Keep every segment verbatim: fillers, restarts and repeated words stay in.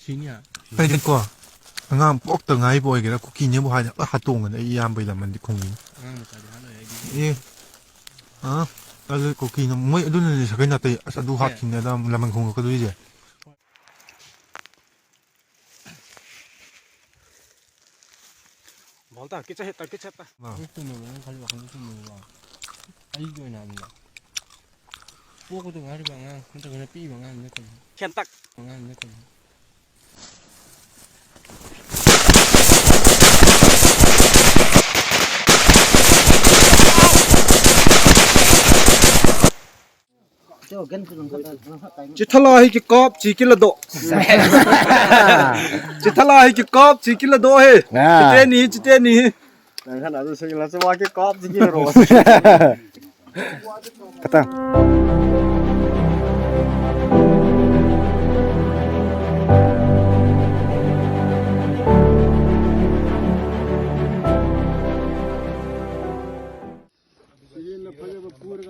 ꯁꯤꯅꯤꯌꯥ꯫ ꯑꯩꯗꯤꯀꯣ, ꯑꯉꯥꯡ ꯄꯣꯛꯇ ꯉꯥꯏꯕ ꯑꯣꯏꯒꯦꯔꯥ, ꯀꯨꯀꯤꯅꯦꯕꯨ ꯍꯥꯏꯅ ꯂꯣꯏ ꯍꯥꯠꯇꯣꯡꯒꯅꯤ꯫ ꯑꯩ ꯏꯌꯥꯝꯕꯩ ꯂꯃꯟꯗꯤ ꯈꯨꯝꯒꯤꯅꯤ꯫ ꯑꯉꯥꯡ ꯃꯆꯥꯗꯤ ꯍꯥꯠꯂꯣꯏ ꯑꯩꯗꯤ꯫ ꯑꯦ꯫ ꯑ? ꯑꯗꯨ ꯀꯨꯀꯤꯅ ꯃꯣꯏ ꯑꯗꯨꯅꯅꯦ ꯁꯥꯒꯩ ꯅꯥꯇꯩ꯫ ꯑꯁ, ꯑꯗꯨ ꯑꯦ꯫ ꯍꯥꯠꯈꯤꯕꯅꯦ ꯑꯗ ꯂꯃꯟ ꯈꯨꯝꯒꯠꯀꯗꯣꯏꯁꯦ꯫ ꯚꯣꯜꯇꯥ, ꯀꯤꯠ ꯆꯠ, ꯀꯤꯠ ꯆꯠ꯫ ꯑꯥ꯫ ꯑꯩ ꯆꯨꯝꯃꯕꯅ ꯈꯜꯂꯤꯕ, ꯋꯥꯈꯜꯗ ꯆꯨꯝꯃꯕ꯫ ꯑꯩꯒꯤ ꯑꯣꯏꯅ ꯍꯥꯏꯕꯅꯤꯗ꯫ ꯄꯣꯛꯄꯗ ꯉꯥꯏꯔꯤꯕ ꯑꯉꯥꯡ ꯅꯠꯇ꯭ꯔꯒꯅ ꯄꯤꯛꯏꯕ ꯑꯉꯥꯡꯅ ꯀꯩꯅꯣ? ꯍꯦꯟꯇꯛ꯫ ꯑꯉꯥꯡꯅ ꯀꯩꯅꯣ? ꯆꯤꯊꯂꯥ ꯍꯤ ꯀꯤ ꯀꯣꯞ ꯆꯤ ꯀꯤꯂꯗꯣ꯫ ꯆꯤꯊꯂꯥ ꯍꯤ ꯀꯤ ꯀꯣꯞ ꯆꯤ ꯀꯤꯂꯗꯣ ꯍꯦ꯫ ꯑꯥ꯫ ꯆꯤꯇꯦꯅꯤ, ꯆꯤꯇꯦꯅꯤ꯫ ꯅꯪ ꯍꯥꯟꯅ ꯑꯗꯨ ꯁꯤꯒꯤ ꯂꯥꯁ ꯋꯥ ꯀꯤ ꯀꯣꯞ ꯆꯤ ꯀꯤꯂꯗꯣ꯫ ꯈꯇꯪ꯫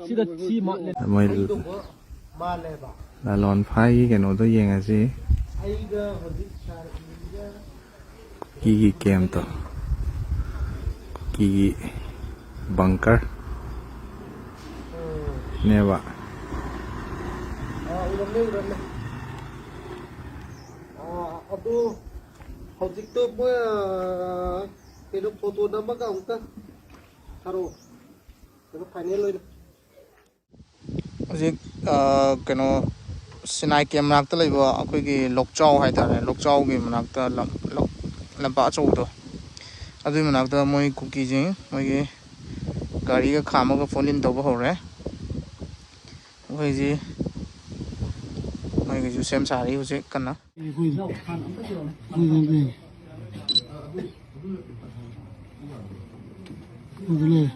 ꯁꯤꯗ ꯊꯤ ꯃꯥ-, ꯃꯣꯏ ꯂꯂꯣꯟ ꯐꯥꯏꯒꯤ ꯀꯩꯅꯣꯗꯣ ꯌꯦꯡꯉꯁꯤ꯫ ꯀꯨꯀꯤꯒꯤ ꯀꯦꯝꯇꯣ꯫ ꯀꯨꯀꯤꯒꯤ ꯕꯪꯀꯔ ꯅꯦꯕ꯫ ꯑꯥ, ꯎꯔꯝꯃꯦ, ꯎꯔꯝꯃꯦ꯫ ꯑꯥ, ꯑꯗꯨ ꯍꯧꯖꯤꯛꯇꯣ ꯃꯣꯏ, ꯑꯥ, ꯀꯩꯅꯣ, ꯐꯣꯇꯣ ꯅꯝꯃꯒ ꯑꯃꯨꯛꯇ ꯊꯥꯔꯛꯑꯣ꯫ ꯀꯩꯅꯣ, ꯐꯥꯏꯅꯦꯜ ꯑꯣꯏꯅ꯫ ꯍꯧꯖꯤꯛ, ꯑ, ꯀꯩꯅꯣ, ꯁꯤꯅꯥꯏ ꯀꯦꯝ ꯃꯅꯥꯛꯇ ꯂꯩꯕ ꯑꯩꯈꯣꯏꯒꯤ ꯂꯣꯛꯆꯥꯎ ꯍꯥꯏꯇꯥꯔꯦ, ꯂꯣꯛꯆꯥꯎꯒꯤ ꯃꯅꯥꯛꯇ ꯂꯝ-, ꯂꯝ-, ꯂꯝꯄꯥꯛ ꯑꯆꯧꯕꯗꯣ, ꯑꯗꯨꯒꯤ ꯃꯅꯥꯛꯇ ꯃꯣꯏ ꯀꯨꯀꯤꯁꯤꯡ ꯃꯣꯏꯒꯤ ꯒꯥꯔꯤꯒ ꯈꯥꯝꯃꯒ ꯐꯣꯜ ꯏꯟ ꯇꯧꯕ ꯍꯧꯔꯦ꯫ ꯃꯈꯣꯏꯁꯤ, ꯃꯣꯏꯒꯤꯁꯨ ꯁꯦꯝ ꯁꯥꯔꯤ ꯍꯧꯖꯤꯛ ꯀꯟꯅ꯫ ꯑꯩꯈꯣꯏ, ꯑꯩꯈꯣꯏ, ꯑꯗꯨ ꯂꯩꯔꯦ꯫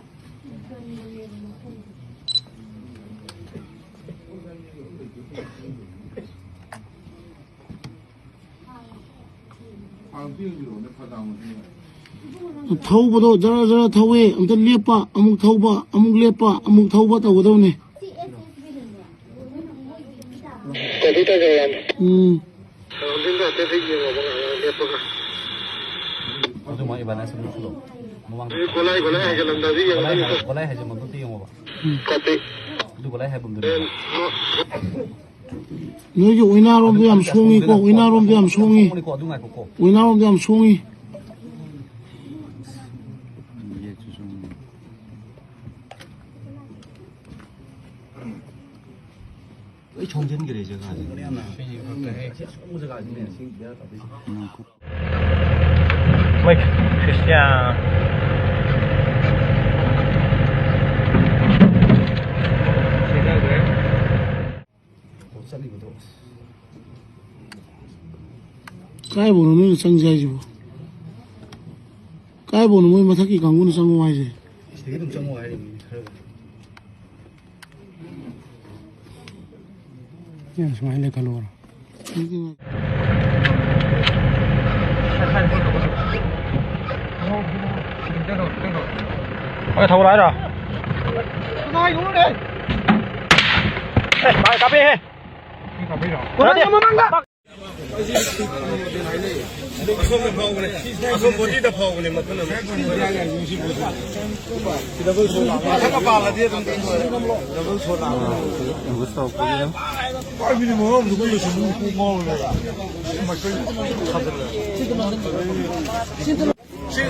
ꯊꯧꯕꯗꯣ ꯖꯔ ꯖꯔ ꯊꯧꯋꯦ, ꯑꯝꯇ ꯂꯦꯞꯄ, ꯑꯃꯨꯛ ꯊꯧꯕ, ꯑꯃꯨꯛ ꯂꯦꯞꯄ, ꯑꯃꯨꯛ ꯊꯧꯕ ꯇꯧꯒꯗꯧꯅꯦ꯫ ꯎꯝ꯫ ꯁꯔꯥꯎꯟꯗꯤꯡꯗꯣ ꯍꯥꯏꯐꯦꯠ ꯍꯦꯛ ꯌꯦꯡꯉꯣꯕ ꯉꯥꯏꯍꯥꯛ ꯂꯦꯞꯄꯒ꯫ ꯑꯗꯨꯃꯥꯏ ꯏꯕꯥꯅꯤ ꯁꯨꯝ ꯂꯧꯁꯤꯜꯂꯣ꯫ ꯃꯃꯥꯡꯗ ꯍꯧꯖꯤꯛ ꯒꯣꯂꯥꯏ, ꯒꯣꯂꯥꯏ ꯍꯥꯏꯒꯠꯂꯝꯗꯥꯏꯗ ꯒꯣꯂꯥꯏ ꯌꯦꯡꯉꯣ꯫ ꯍꯥꯏ-, ꯒꯣꯂꯥꯏ ꯍꯥꯏꯁꯦ ꯃꯗꯨꯗꯤ ꯌꯦꯡꯉꯣꯕ꯫ ꯀꯣꯄꯤ꯫ ꯑꯗꯨ ꯒꯣꯂꯥꯏ ꯍꯥꯏꯐꯝꯗꯨꯅꯦ꯫ ꯅꯣꯏꯒꯤ ꯎꯏꯅꯥꯔꯣꯝꯗꯣ ꯌꯥꯝ ꯁꯣꯡꯉꯤꯀꯣ, ꯎꯏꯅꯥꯔꯣꯝꯗꯣ ꯌꯥꯝ ꯁꯣꯡꯉꯤ꯫ ꯁꯣꯡꯕꯅꯤꯀꯣ, ꯑꯗꯨ ꯉꯥꯏꯈꯣꯀꯣ꯫ ꯎꯏꯅꯥꯔꯣꯝꯗꯣ ꯌꯥꯝ ꯁꯣꯡꯉꯤ꯫ ꯂꯣꯏ ꯁꯣꯡꯖꯤꯟꯈ꯭ꯔꯦ ꯖꯒꯥꯁꯦ꯫ ꯃꯣꯏ ꯈ꯭ꯔꯤꯁꯇꯤꯌꯥꯟ꯫ ꯀꯥꯏꯕꯧꯅꯣ ꯅꯣꯏꯅ ꯆꯪꯁꯦ ꯍꯥꯏꯁꯤꯕꯣ? ꯀꯥꯏꯕꯧꯅꯣ ꯃꯣꯏ ꯃꯊꯛꯀꯤ ꯀꯥꯡꯕꯨꯅ ꯆꯪꯉꯣ ꯍꯥꯏꯁꯦ? ꯁꯤꯗꯒꯤ ꯑꯗꯨꯝ ꯆꯪꯉꯣ ꯍꯥꯏꯔꯤꯕꯅꯤ ꯈꯔ꯫ ꯁꯨꯃꯥꯏꯅ ꯂꯩꯈꯠꯂꯣꯔꯣ? ꯍꯣꯏ, ꯊꯧꯔꯣ ꯍꯥꯏꯔꯣ? ꯑꯦ, ꯚꯥꯏ, ꯀꯥꯞꯄꯦꯍꯦ꯫ ꯀꯥꯞꯄꯤꯔꯣ? ꯅꯠꯇꯦ꯫ ꯑꯁꯣꯝꯗ ꯐꯥꯎꯕꯅꯦ꯫ ꯑꯁꯣꯝ ꯕꯣꯗꯤꯗ ꯐꯥꯎꯕꯅꯦ ꯃꯊꯟ ꯑꯃ꯫ ꯃꯊꯛ ꯃꯄꯥꯜꯂꯗꯤ ꯑꯗꯨꯝ ꯗꯕꯜ ꯁꯣ ꯂꯥꯛꯑꯣ꯫ ꯄꯥꯏꯕꯤꯅꯤ ꯃꯔꯣꯟ ꯑꯃꯁꯨ ꯀꯨꯏꯅ ꯁꯨꯝ ꯀꯣꯛ ꯉꯥꯎꯔ ꯂꯩꯔꯦ꯫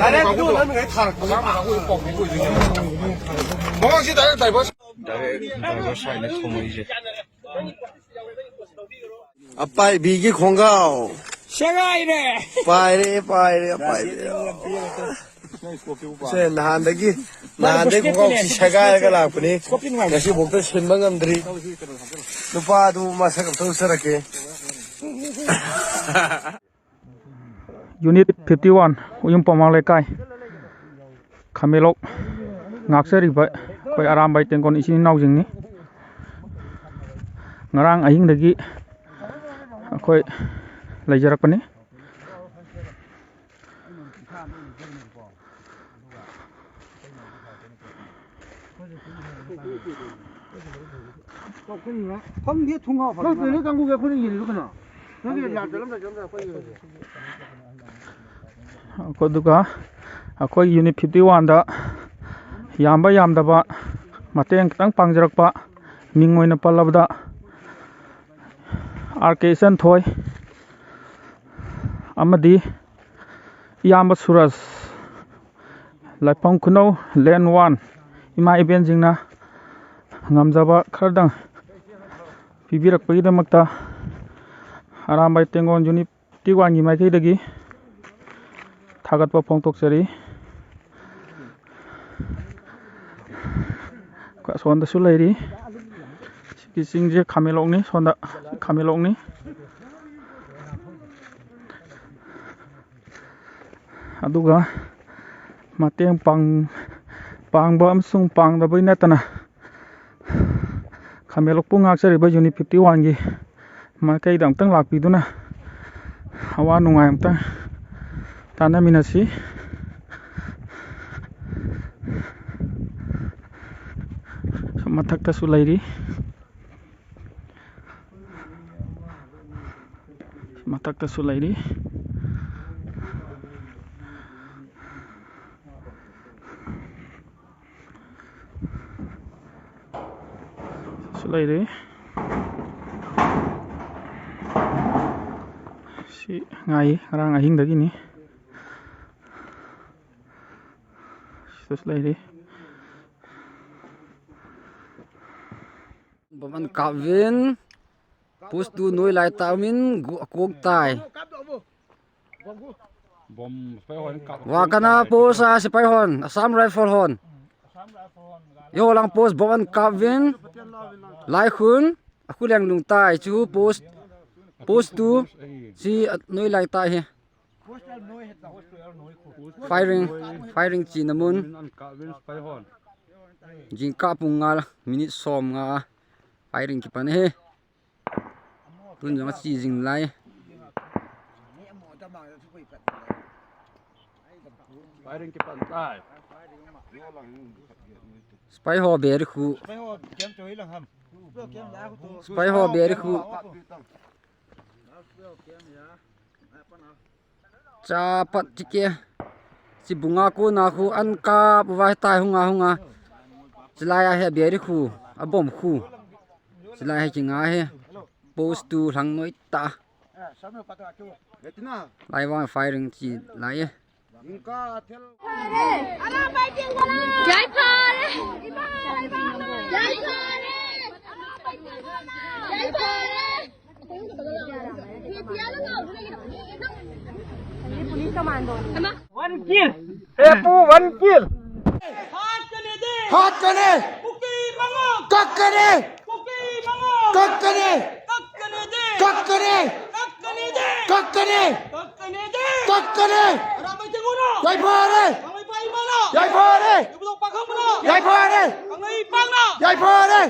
ꯗꯥꯏꯔꯦꯛ ꯑꯗꯨ ꯅꯪꯅꯉꯩ ꯊꯥꯔꯛꯄ꯫ ꯃꯃꯥꯡꯁꯤ ꯗꯥꯏꯔꯦꯛ ꯗꯥꯏꯚꯔꯁ꯫ ꯗꯥꯏꯔꯦꯛ ꯗꯥꯏꯚꯔꯁ ꯍꯥꯏꯅ ꯊꯣꯡꯉꯛꯏꯁꯦ꯫ ꯑꯄꯥꯏꯕꯤꯒꯤ ꯈꯣꯡꯒ꯭ꯔꯥꯎ꯫ ꯁꯦꯒꯥꯏꯔꯦ꯫ ꯄꯥꯏꯔꯦ, ꯄꯥꯏꯔꯦ, ꯑꯄꯥꯏꯕꯤ꯫ ꯁꯦ, ꯅꯍꯥꯟꯗꯒꯤ, ꯅꯍꯥꯟꯗꯒꯤ ꯈꯣꯡꯒ꯭ꯔꯥꯎꯁꯤ ꯁꯦꯒꯥꯏꯔꯒ ꯂꯥꯛꯄꯅꯤ꯫ ꯉꯁꯤꯐꯥꯎꯗ ꯁꯤꯟꯕ ꯉꯝꯗ꯭ꯔꯤ꯫ ꯅꯨꯄꯥꯗꯨ ꯃꯁꯛ ꯑꯝꯇ ꯎꯠꯆꯔꯛꯀꯦ꯫ Unit fifty one, ꯎꯌꯨꯝ ꯄꯝꯋꯥꯡ ꯂꯩꯀꯥꯏ, ꯈꯥꯃꯦꯟꯂꯣꯛ ꯉꯥꯛꯆꯔꯤꯕ ꯑꯩꯈꯣꯏ ꯑꯔꯥꯝꯕꯥꯏ ꯇꯦꯡꯒꯣꯟ ꯏꯆꯤꯟ ꯏꯅꯥꯎꯁꯤꯡꯅꯤ꯫ ꯉꯔꯥꯡ ꯑꯍꯤꯡꯗꯒꯤ ꯑꯩꯈꯣꯏ ꯂꯩꯖꯔꯛꯄꯅꯤ꯫ ꯈꯪꯗꯦ, ꯊꯨꯡꯒꯥꯎ ꯐꯪꯗꯦ꯫ ꯀꯥꯡꯕꯨꯒꯤ ꯑꯩꯈꯣꯏꯅ ꯌꯦꯡꯉꯤꯗꯣ ꯀꯩꯅꯣ? ꯑꯗꯨꯒ ꯑꯩꯈꯣꯏ ꯌꯨꯅꯤꯠ ꯐꯤꯐꯇꯤ ꯋꯥꯟꯗ ꯌꯥꯝꯕ ꯌꯥꯝꯗꯕ ꯃꯇꯦꯡ ꯈꯤꯇꯪ ꯄꯥꯡꯖꯔꯛꯄ, ꯃꯤꯡ ꯑꯣꯏꯅ ꯄꯜꯂꯕꯗ, ꯑꯥꯔ ꯀꯦ ꯏꯆꯟꯊꯣꯏ ꯑꯃꯗꯤ ꯏꯌꯥꯝꯕ ꯁꯨꯔꯖ, ꯂꯥꯏꯐꯝ ꯈꯨꯅꯧ ꯂꯦꯟ ꯋꯥꯟ, ꯏꯃꯥ ꯏꯕꯦꯟꯁꯤꯡꯅ ꯉꯝꯖꯕ ꯈꯔꯗꯪ ꯄꯤꯕꯤꯔꯛꯄꯒꯤꯗꯃꯛꯇ ꯑꯔꯥꯝꯕꯥꯏ ꯇꯦꯡꯒꯣꯜ ꯌꯨꯅꯤꯠ ꯐꯤꯐꯇꯤ ꯋꯥꯟꯒꯤ ꯃꯥꯏꯀꯩꯗꯒꯤ ꯊꯥꯒꯠꯄ ꯐꯣꯡꯗꯣꯛꯆꯔꯤ꯫ ꯑꯩꯈꯣꯏ ꯑꯁꯣꯝꯗꯁꯨ ꯂꯩꯔꯤ꯫ ꯁꯤꯒꯤ ꯆꯤꯡꯁꯦ ꯈꯥꯃꯦꯟꯂꯣꯛꯅꯤ, ꯁꯣꯝꯗ ꯈꯥꯃꯦꯟꯂꯣꯛꯅꯤ꯫ ꯑꯗꯨꯒ ꯃꯇꯦꯡ ꯄꯥꯡ-, ꯄꯥꯡꯕ ꯑꯃꯁꯨꯡ ꯄꯥꯡꯗꯕꯩ ꯅꯠꯇꯅ ꯈꯥꯃꯦꯟꯂꯣꯛꯄꯨ ꯉꯥꯛꯆꯔꯤꯕ ꯌꯨꯅꯤꯠ ꯐꯤꯐꯇꯤ ꯋꯥꯟꯒꯤ ꯃꯥꯏꯀꯩꯗ ꯑꯝꯇꯪ ꯂꯥꯛꯄꯤꯗꯨꯅ ꯑꯋꯥ ꯅꯨꯡꯉꯥꯏ ꯑꯝꯇꯪ ꯇꯥꯟꯅꯃꯤꯟꯅꯁꯤ꯫ ꯃꯊꯛꯇꯁꯨ ꯂꯩꯔꯤ꯫ ꯃꯊꯛꯇꯁꯨ ꯂꯩꯔꯤ꯫ ꯁꯨ ꯂꯩꯔꯤ꯫ ꯁꯤ ꯉꯥꯏ, ꯉꯔꯥꯡ ꯑꯍꯤꯡꯗꯒꯤꯅꯤ꯫ ꯁꯤꯗꯁꯨ ꯂꯩꯔꯤ꯫ ꯕꯃꯟ ꯀꯥꯞ ꯋꯤꯟ, ꯄꯣꯁ ꯇꯨ ꯅꯣꯏ ꯂꯥꯏ ꯇꯥꯛꯃꯤꯟ, ꯒꯨ-, ꯀꯣꯛ ꯇꯥꯏ꯫ ꯕꯣꯝ ꯁꯤꯐꯥꯏ ꯍꯣꯏꯅ ꯀꯥꯞ-, ꯋꯥ ꯀꯅꯥ ꯄꯣꯁ ꯑ ꯁꯤꯐꯥꯏ ꯍꯣꯟ, ꯑꯁꯥꯝ ꯔꯥꯏꯐꯜ ꯍꯣꯟ꯫ ꯌꯣ ꯂꯥꯡ ꯄꯣꯁ ꯕꯃꯟ ꯀꯥꯞ ꯋꯤꯟ, ꯂꯥꯏ ꯈꯨꯟ, ꯑꯈꯨ ꯂꯦꯡ ꯂꯨꯡ ꯇꯥꯏ, ꯆꯨ ꯄꯣꯁ, ꯄꯣꯁ ꯇꯨ, ꯁꯤ ꯅꯣꯏ ꯂꯥꯏ ꯇꯥꯛ ꯍꯦ꯫ Firing, firing ꯆꯤꯅ ꯃꯨꯟ꯫ ꯖꯤꯡꯀꯥ ꯄꯨꯡ ꯉꯥ ꯃꯤꯅꯤꯠ ꯁꯣꯝ ꯉꯥ firing ꯀꯤꯄꯟ ꯍꯦ꯫ ꯇꯨꯟ ꯖꯣꯡ ꯆꯤ ꯖꯤꯡ ꯂꯥꯏ꯫ Firing ꯀꯤꯄꯟ ꯇꯥꯏ꯫ ꯁꯤꯐꯥꯏ ꯍꯣ ꯕꯦꯔꯤ ꯈꯨ꯫ ꯁꯤꯐꯥꯏ ꯍꯣ ꯕꯦꯔꯤ ꯈꯨ꯫ Chapat chike. Si bunga ko na khu an ka bu vai tai hunga hunga. Silai a he beri khu, a bom khu. Silai he kinga he. Post tu hlang noi ta. Lai vang firing chi lai e. One kill. Epu one kill. ꯍꯥꯠꯀꯅꯤ! ꯍꯥꯠꯀꯅꯤ! ꯀꯨꯀꯤ ꯃꯉꯥ! ꯀꯛꯀꯅꯤ! ꯀꯨꯀꯤ ꯃꯉꯥ! ꯀꯛꯀꯅꯤ! ꯀꯛꯀꯅꯤꯗꯤ! ꯀꯛꯀꯅꯤ! ꯀꯛꯀꯅꯤꯗꯤ! ꯀꯛꯀꯅꯤ! ꯀꯛꯀꯅꯤꯗꯤ! ꯀꯛꯀꯅꯤ! ꯑꯔꯥꯕꯥꯏ ꯇꯦꯡꯒꯣꯅ! ꯌꯥꯏꯐꯔꯦ! ꯀꯪꯂꯩꯄꯥꯛ ꯏꯃꯥꯅ! ꯌꯥꯏꯐꯔꯦ! ꯏꯕꯨꯙꯧ ꯄꯥꯈꯪꯕꯅ! ꯌꯥꯏꯐꯔꯦ! ꯀꯪꯂꯩꯄꯥꯛꯅ! ꯌꯥꯏꯐꯔꯦ!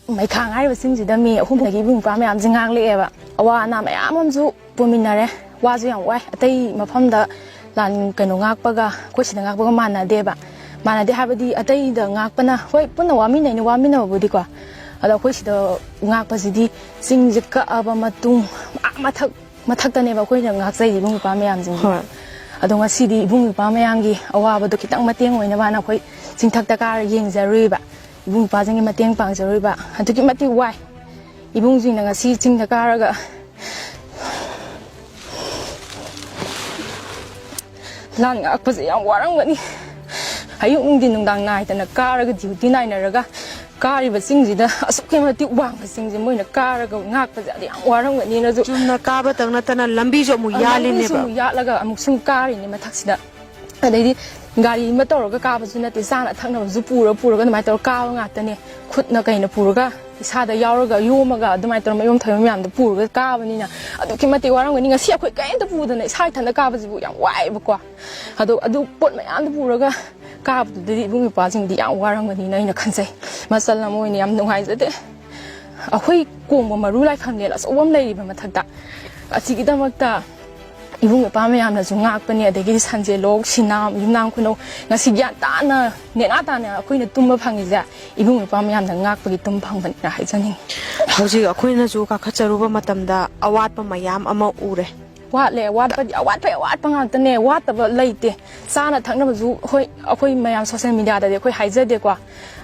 ꯃꯩꯈꯥꯡ ꯍꯥꯏꯔꯤꯕꯁꯤꯡꯁꯤꯗ ꯃꯤ ꯑꯍꯨꯝꯗꯒꯤ ꯏꯕꯨꯡ ꯏꯄ꯭ꯋꯥ ꯃꯌꯥꯝꯁꯦ ꯉꯥꯛꯂꯛꯑꯦꯕ꯫ ꯑꯋꯥ ꯑꯅꯥ ꯃꯌꯥꯝ ꯑꯃꯁꯨ ꯄꯨꯃꯤꯟꯅꯔꯦ꯫ ꯋꯥꯁꯨ ꯌꯥꯝ ꯋꯥꯏ꯫ ꯑꯇꯩ ꯃꯐꯝꯗ ꯂꯥꯟ ꯀꯩꯅꯣ ꯉꯥꯛꯄꯒ ꯑꯩꯈꯣꯏ ꯁꯤꯗ ꯉꯥꯛꯄꯒ ꯃꯥꯟꯅꯗꯦꯕ꯫ ꯃꯥꯟꯅꯗꯦ ꯍꯥꯏꯕꯗꯤ ꯑꯇꯩꯗ ꯉꯥꯛꯄꯅ, ꯍꯣꯏ, ꯄꯨꯟꯅ ꯋꯥꯃꯤꯟꯅꯩꯅꯤ, ꯋꯥꯃꯤꯟꯅꯕꯕꯨꯗꯤꯀꯣ꯫ ꯑꯗꯣ ꯑꯩꯈꯣꯏ ꯁꯤꯗ ꯉꯥꯛꯄꯁꯤꯗꯤ ꯆꯤꯡꯁꯦ ꯀꯛꯑꯕ ꯃꯇꯨꯡ, ꯑꯥ ꯃꯊꯛ, ꯃꯊꯛꯇꯅꯦꯕ ꯑꯩꯈꯣꯏꯅ ꯉꯥꯛꯆꯩ ꯏꯕꯨꯡ ꯏꯄ꯭ꯋꯥ ꯃꯌꯥꯝꯁꯤꯡꯁꯦ꯫ ꯍꯣꯏ꯫ ꯑꯗꯣ ꯉꯁꯤꯗꯤ ꯏꯕꯨꯡ ꯏꯄ꯭ꯋꯥ ꯃꯌꯥꯝꯒꯤ ꯑꯋꯥꯕꯗꯣ ꯈꯤꯇꯪ ꯃꯇꯦꯡ ꯑꯣꯏꯅꯕꯅ ꯑꯩꯈꯣꯏ ꯆꯤꯡꯊꯛꯇ ꯀꯥꯔ ꯌꯦꯡꯖꯔꯨꯏꯕ꯫ ꯏꯕꯨꯡ ꯏꯄ꯭ꯋꯥꯁꯤꯡꯒꯤ ꯃꯇꯦꯡ ꯄꯥꯡꯖꯔꯨꯏꯕ꯫ ꯑꯗꯨꯛꯀꯤ ꯃꯇꯤꯛ ꯋꯥꯏ꯫ ꯏꯕꯨꯡꯁꯤꯡꯅ ꯉꯁꯤ ꯆꯤꯡꯗ ꯀꯥꯔꯒ ꯂꯥꯟ ꯉꯥꯛꯄꯁꯦ ꯌꯥꯝ ꯋꯥꯔꯝꯒꯅꯤ꯫ ꯑꯌꯨꯛ ꯅꯨꯡꯊꯤꯟ ꯅꯨꯡꯗꯥꯡ ꯅꯥꯏꯗꯅ ꯀꯥꯔꯒ, ꯗ꯭ꯌꯨꯇꯤ ꯅꯥꯏꯅꯔꯒ ꯀꯥꯔꯤꯕ ꯆꯤꯡꯁꯤꯗ, ꯑꯁꯨꯛꯀꯤ ꯃꯇꯤꯛ ꯋꯥꯡꯕ ꯆꯤꯡꯁꯦ ꯃꯣꯏꯅ ꯀꯥꯔꯒ ꯉꯥꯛꯄꯁꯦ ꯑꯗꯨ ꯌꯥꯝ ꯋꯥꯔꯝꯒꯅꯤꯅꯁꯨ꯫ ꯆꯨꯝꯅ ꯀꯥꯕꯇꯪ ꯅꯠꯇꯅ ꯂꯝꯕꯤꯁꯨ ꯑꯃꯨꯛ ꯂꯝꯕꯤꯁꯨ ꯌꯥꯜꯂꯤꯅꯦꯕ꯫ ꯑꯃꯨꯛ ꯌꯥꯠꯂꯒ ꯑꯃꯨꯛꯁꯨ ꯑꯃꯨꯛ ꯀꯥꯔꯤꯅꯦ ꯃꯊꯛꯁꯤꯗ꯫ ꯑꯗꯩꯗꯤ ꯒꯥꯔꯤ ꯑꯃ ꯇꯧꯔꯒ ꯀꯥꯕꯁꯨ ꯅꯠꯇꯦ, ꯆꯥꯅ ꯊꯛꯅꯕꯁꯨ ꯄꯨꯔ ꯄꯨꯔꯒ ꯑꯗꯨꯃꯥꯏꯅ ꯇꯧꯔ ꯀꯥꯕ ꯉꯥꯛꯇꯅꯦ꯫ ꯈꯨꯠꯅ ꯀꯩꯅ ꯄꯨꯔꯒ, ꯏꯁꯥꯗ ꯌꯥꯎꯔꯒ, ꯌꯣꯝꯃꯒ, ꯑꯗꯨꯃꯥꯏꯅ ꯇꯧꯔ ꯃꯌꯣꯝ ꯊꯌꯣꯝ ꯃꯌꯥꯝꯗꯣ ꯄꯨꯔꯒ ꯀꯥꯕꯅꯤꯅ ꯑꯗꯨꯛꯀꯤ ꯃꯇꯤꯛ ꯋꯥꯔꯝꯒꯅꯤ꯫ ꯉꯁꯤ ꯑꯩꯈꯣꯏ ꯀꯔꯤꯝꯇ ꯄꯨꯗꯅ ꯏꯁꯥ ꯏꯊꯟꯇ ꯀꯥꯕꯁꯤꯕꯨ ꯌꯥꯝ ꯋꯥꯏꯑꯦꯕꯀꯣ꯫ ꯑꯗꯣ ꯑꯗꯨ ꯄꯣꯠ ꯃꯌꯥꯝꯗꯣ ꯄꯨꯔꯒ ꯀꯥꯕꯗꯨꯗꯗꯤ ꯏꯕꯨꯡ ꯏꯄ꯭ꯋꯥꯁꯤꯡꯗꯤ ꯌꯥꯝ ꯋꯥꯔꯝꯒꯅꯤꯅ ꯑꯩꯅ ꯈꯟꯖꯩ꯫ ꯃꯆꯜ ꯑꯃ ꯑꯣꯏꯅ ꯌꯥꯝ ꯅꯨꯡꯉꯥꯏꯖꯗꯦ꯫ ꯑꯩꯈꯣꯏ ꯀꯣꯡꯕ ꯃꯔꯨ ꯂꯥꯏꯐꯝꯂꯦꯟ ꯑꯆꯧꯕ ꯑꯃ ꯂꯩꯔꯤꯕ ꯃꯊꯛꯇ, ꯑꯁꯤꯒꯤꯗꯃꯛꯇ ꯏꯕꯨꯡ ꯏꯄ꯭ꯋꯥ ꯃꯌꯥꯝꯅꯁꯨ ꯉꯥꯛꯄꯅꯦ, ꯑꯗꯒꯤꯗꯤ ꯁꯟꯖꯦꯜꯂꯣꯛ, ꯁꯤꯅꯥꯝ, ꯌꯨꯝꯅꯥꯝ ꯈꯨꯅꯧ, ꯉꯁꯤ ꯒ꯭ꯌꯥꯟ ꯇꯥꯅ, ꯅꯦꯅꯥ ꯇꯥꯅ ꯑꯩꯈꯣꯏꯅ ꯇꯨꯝꯕ ꯐꯪꯉꯤꯁꯦ ꯏꯕꯨꯡ ꯏꯄ꯭ꯋꯥ ꯃꯌꯥꯝꯅ ꯉꯥꯛꯄꯒꯤ ꯇꯨꯝꯕ ꯐꯪꯕꯅꯤꯅ ꯍꯥꯏꯖꯅꯤꯡꯉꯤ꯫ ꯍꯧꯖꯤꯛ ꯑꯩꯈꯣꯏꯅꯁꯨ ꯀꯥꯈꯠꯆꯔꯨꯕ ꯃꯇꯝꯗ ꯑꯋꯥꯠꯄ ꯃꯌꯥꯝ ꯑꯃ ꯎꯔꯦ꯫ ꯋꯥꯠꯂꯦ, ꯋꯥꯠꯄꯗꯤ ꯑꯋꯥꯠꯄꯩ ꯑꯋꯥꯠꯄ ꯉꯥꯛꯇꯅꯦ, ꯋꯥꯠꯇꯕ ꯂꯩꯇꯦ꯫ ꯆꯥꯅ ꯊꯛꯅꯕꯁꯨ ꯍꯣꯏ, ꯑꯩꯈꯣꯏ ꯃꯌꯥꯝ ꯁꯣꯁꯦꯜ ꯃꯦꯗꯤꯌꯥꯗꯗꯤ ꯑꯩꯈꯣꯏ ꯍꯥꯏꯖꯗꯦꯀꯣ꯫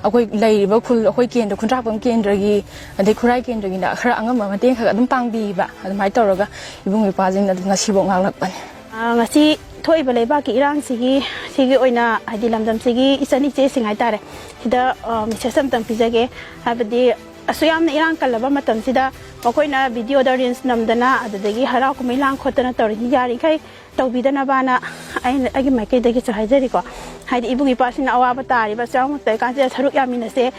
ꯑꯩꯈꯣꯏ ꯂꯩꯔꯤꯕ ꯈꯨꯜ, ꯑꯩꯈꯣꯏ ꯀꯦꯟꯗ꯭ꯔ, ꯈꯨꯟꯗ꯭ꯔꯥꯛꯄꯝ ꯀꯦꯟꯗ꯭ꯔꯒꯤ, ꯑꯗꯩ ꯈꯨꯔꯥꯏ ꯀꯦꯟꯗ꯭ꯔꯒꯤꯅ ꯈꯔ ꯑꯉꯝꯕ ꯃꯇꯦꯡ ꯈꯔ ꯑꯗꯨꯝ ꯄꯥꯡꯕꯤꯕ, ꯑꯗꯨꯃꯥꯏꯅ ꯇꯧꯔꯒ ꯏꯕꯨꯡ ꯏꯄ꯭ꯋꯥꯁꯤꯡꯅ ꯑꯗꯨꯝ ꯉꯁꯤꯐꯥꯎ ꯉꯥꯛꯂꯛꯄꯅꯦ꯫ ꯑ, ꯉꯁꯤ ꯊꯣꯛꯏꯕ ꯂꯩꯕꯥꯛꯀꯤ ꯏꯔꯥꯡꯁꯤꯒꯤ, ꯁꯤꯒꯤ ꯑꯣꯏꯅ, ꯍꯥꯏꯗꯤ, ꯂꯝꯗꯝꯁꯤꯒꯤ ꯏꯆꯟ ꯏꯆꯦꯁꯤꯡ ꯍꯥꯏꯇꯥꯔꯦ, ꯁꯤꯗ, ꯑ, ꯃꯦꯁꯦꯖ ꯑꯝꯇꯪ ꯄꯤꯖꯒꯦ꯫ ꯍꯥꯏꯕꯗꯤ, ꯑꯁꯨꯛ ꯌꯥꯝꯅ ꯏꯔꯥꯡ ꯀꯜꯂꯕ ꯃꯇꯝꯁꯤꯗ ꯃꯈꯣꯏꯅ ꯚꯤꯗꯤꯑꯣꯗ ꯔꯤꯜꯁ ꯅꯝꯗꯅ, ꯑꯗꯨꯗꯒꯤ ꯍꯔꯥꯎ ꯀꯨꯝꯍꯩ ꯂꯥꯡ ꯈꯣꯠꯇꯅ ꯇꯧꯔꯤꯁꯤ ꯌꯥꯔꯤꯈꯩ ꯇꯧꯕꯤꯗꯅꯕꯅ ꯑꯩꯅ, ꯑꯩꯒꯤ ꯃꯥꯏꯀꯩꯗꯒꯤꯁꯨ ꯍꯥꯏꯖꯔꯤꯀꯣ꯫ ꯍꯥꯏꯗꯤ, ꯏꯕꯨꯡ ꯏꯄ꯭ꯋꯥꯁꯤꯡꯅ ꯑꯋꯥꯕ ꯇꯥꯔꯤꯕ ꯑꯁꯨꯛ ꯌꯥꯝꯅ ꯇꯧꯔꯤꯀꯥꯟꯁꯤꯗ ꯁꯔꯨꯛ ꯌꯥꯃꯤꯟꯅꯁꯦ꯫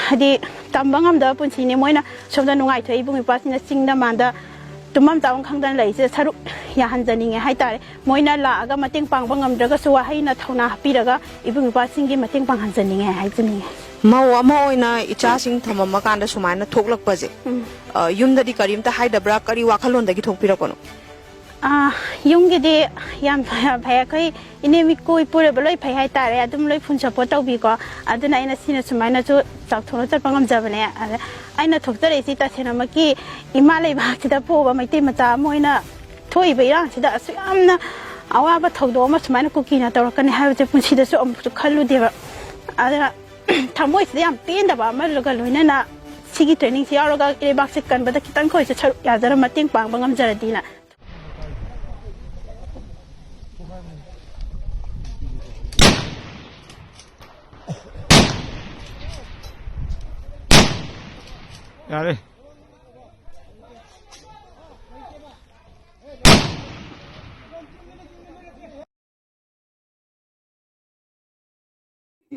ꯍꯥꯏꯗꯤ, ꯇꯝꯕ ꯉꯝꯗꯕ ꯄꯨꯟꯁꯤꯅꯤ꯫ ꯃꯣꯏꯅ ꯁꯣꯝꯗ ꯅꯨꯡꯉꯥꯏꯊꯣꯛꯏ, ꯏꯕꯨꯡ ꯏꯄ꯭ꯋꯥꯁꯤꯡꯅ ꯆꯤꯡꯗ ꯃꯥꯟꯗ ꯇꯨꯝꯐꯝ ꯆꯥꯐꯝ ꯈꯪꯗꯅ ꯂꯩꯔꯤꯁꯤꯗ ꯁꯔꯨꯛ ꯌꯥꯍꯟꯖꯅꯤꯡꯉꯦ ꯍꯥꯏꯇꯥꯔꯦ꯫ ꯃꯣꯏꯅ ꯂꯥꯛꯑꯒ ꯃꯇꯦꯡ ꯄꯥꯡꯕ ꯉꯝꯗ꯭ꯔꯒꯁꯨ ꯋꯥꯍꯩꯅ ꯊꯧꯅꯥ ꯍꯥꯞꯄꯤꯔꯒ ꯏꯕꯨꯡ ꯏꯄ꯭ꯋꯥꯁꯤꯡꯒꯤ ꯃꯇꯦꯡ ꯄꯥꯡꯍꯟꯖꯅꯤꯡꯉꯦ ꯍꯥꯏꯖꯅꯤꯡꯉꯦ꯫ ꯃꯧ ꯑꯃ ꯑꯣꯏꯅ ꯏꯆꯥꯁꯤꯡ ꯊꯝꯃꯝꯃꯀꯥꯟꯗ ꯁꯨꯃꯥꯏꯅ ꯊꯣꯛꯂꯛꯄꯁꯦ, ꯎꯝ꯫ ꯑ, ꯌꯨꯝꯗꯗꯤ ꯀꯔꯤꯝꯇ ꯍꯥꯏꯗꯕ꯭ꯔꯥ? ꯀꯔꯤ ꯋꯥꯈꯜꯂꯣꯟꯗꯒꯤ ꯊꯣꯛꯄꯤꯔꯛꯄꯅꯣ? ꯑꯥ, ꯌꯨꯝꯒꯤꯗꯤ ꯌꯥꯝ ꯐ-, ꯐꯩ꯫ ꯑꯩꯈꯣꯏ ꯏꯅꯦ ꯃꯤꯀꯨ ꯏꯄꯨꯔꯣꯏꯕ ꯂꯣꯏ ꯐꯩ ꯍꯥꯏꯇꯥꯔꯦ꯫ ꯑꯗꯨꯝ ꯂꯣꯏ ꯐꯨꯜ ꯁꯞꯄꯣꯔꯠ ꯇꯧꯕꯤꯀꯣ꯫ ꯑꯗꯨꯅ ꯑꯩꯅ ꯁꯤꯅ ꯁꯨꯃꯥꯏꯅꯁꯨ ꯆꯥꯎꯊꯣꯛꯅ ꯆꯠꯄ ꯉꯝꯖꯕꯅꯦ꯫ ꯑꯗ ꯑꯩꯅ ꯊꯣꯛꯆꯔꯛꯏꯁꯤ ꯇꯁꯦꯡꯅꯃꯛꯀꯤ ꯏꯃꯥ ꯂꯩꯕꯥꯛꯁꯤꯗ ꯄꯣꯛꯄ ꯃꯩꯇꯩ ꯃꯆꯥ ꯑꯃ ꯑꯣꯏꯅ ꯊꯣꯛꯏꯕ ꯏꯔꯥꯡꯁꯤꯗ ꯑꯁꯨꯛ ꯌꯥꯝꯅ ꯑꯋꯥꯕ ꯊꯧꯗꯣꯛ ꯑꯃ ꯁꯨꯃꯥꯏꯅ ꯀꯨꯀꯤꯅ ꯇꯧꯔꯛꯀꯅꯤ ꯍꯥꯏꯕꯁꯦ ꯄꯨꯟꯁꯤꯗꯁꯨ ꯑꯃꯨꯛꯁꯨ ꯈꯜꯂꯨꯗꯦꯕ꯫ ꯑꯗꯨꯅ ꯊꯃꯣꯏꯁꯤꯗ ꯌꯥꯝ ꯄꯦꯟꯗꯕ ꯑꯃꯒ ꯂꯣꯏꯅꯅ ꯁꯤꯒꯤ ꯇ꯭ꯔꯦꯅꯤꯡꯁꯤ ꯌꯥꯎꯔꯒ ꯏꯔꯩꯕꯥꯛꯁꯦ ꯀꯟꯕꯗ ꯈꯤꯇꯪ ꯑꯩꯈꯣꯏꯁꯨ ꯁꯔꯨꯛ ꯌꯥꯖꯔ ꯃꯇꯦꯡ ꯄꯥꯡꯕ ꯉꯝꯖꯔꯗꯤꯅ꯫ ꯌꯥꯔꯦ꯫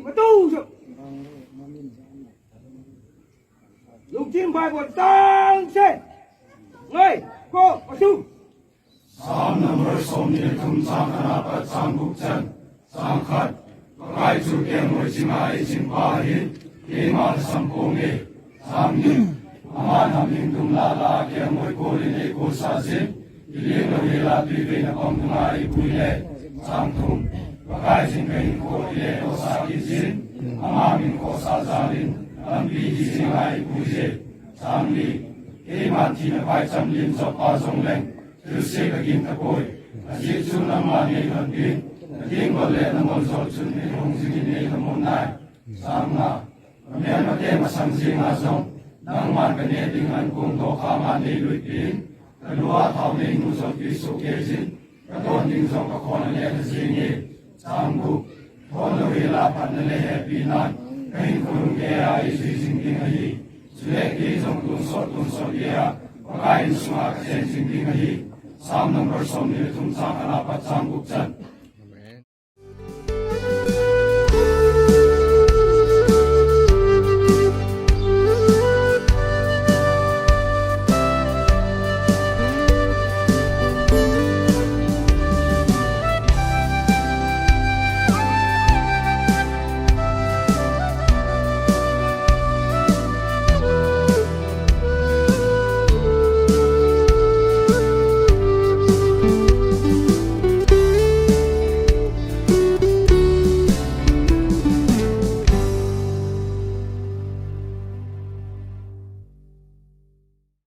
ꯃꯇꯧꯁꯨ ꯂꯨꯆꯤꯡ ꯐꯥꯏꯕꯣ ꯇꯥꯡꯁꯦ ꯉꯥꯏ ꯀꯣ ꯑꯁꯨ ꯁꯥꯝꯅ ꯃꯔꯣꯏ ꯁꯣꯝꯅꯤ ꯊꯨꯝ ꯆꯥꯝ ꯀꯅꯥꯄ ꯆꯥꯝ ꯕꯨꯛꯆꯟ ꯆꯥꯝ ꯈꯠ ꯀꯥꯏ ꯆꯨ ꯀꯦ ꯃꯣꯏ ꯆꯤꯡ ꯑꯥꯏ ꯆꯤꯡ ꯄꯥꯍꯤ ꯏꯃꯥ ꯁꯝꯄꯣꯡꯉꯦ ꯆꯥꯝꯅꯤ ꯑꯃꯥꯟ ꯍꯃꯤꯡ ꯗꯨꯝ ꯂꯥ ꯂꯥ ꯀꯦ ꯃꯣꯏ ꯀꯣꯂꯤꯅꯦ ꯀꯣ ꯁꯥꯖꯤꯟ Iling lo hela tui veina pam nunga i pui le. Chang thum. Pakai jing ka hinkho i le lo sa ki jin. Ama min kho sa jalin. Lampi ki jing ai pui je. Chang li. Kei man thi na pai cham lim jop pa jong leng. Thil se ka gin ta koi. A ji chu nang ma nei lon bin. Na ting gol le na mol jol chun nei hong jing nei na mon nai. Chang nga. Ka mel ma te ma sang jing a jong. Nang man ka ne ding an kung do kha ma nei lui bin. Ka lua thau nei nu jong pi su ke jin. Ka don ding jong ka khon a le ka jing e. Chang gu. Thon lo hi la phat na le he pi nan. Ka hin khulum ke a i sui jing ding a hi. Chule ke jong tun sot tun sot ke a. Pakai in sunga ka chen jing ding a hi. Psalm number som ni le thum chang a la pat chang guk chan.